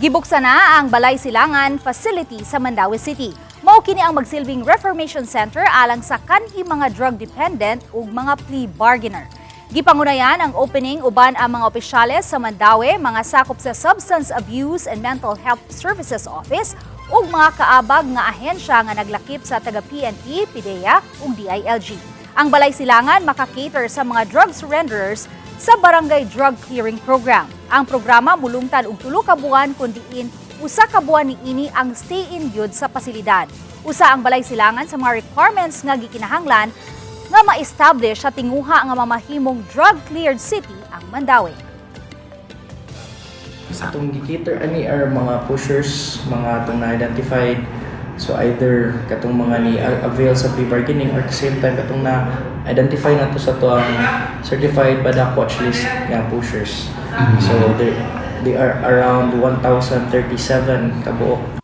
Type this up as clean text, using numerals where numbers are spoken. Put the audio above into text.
Gibuksan na ang Balay Silangan facility sa Mandaue City. Mao kini ang magsilbing reformation center alang sa kanhi mga drug dependent ug mga plea bargainer. Gipangunayan ang opening uban ang mga opisyales sa Mandaue, mga sakop sa Substance Abuse and Mental Health Services Office ug mga kaabag nga ahensya nga naglakip sa taga PNP, PDEA ug DILG. Ang Balay Silangan maka-cater sa mga drug surrenderers sa Barangay Drug Clearing Program. Ang programa mulungtad og 3 ka buwan kun diin 1 ka buwan niini ang stay-in gyud sa pasilidad. Usa ang Balay Silangan sa mga requirements nga gikinahanglan nga ma-establish sa tinguha nga mamahimong drug-cleared city ang Mandaue. Atong gi-cater ani are mga pushers, mga atong na-identified. So either katong mga ni avail sa plea bargaining or at the same time katong na identify nato sa atoang certified BADAC watch list nga pushers. So they are around 1,037 kabuok.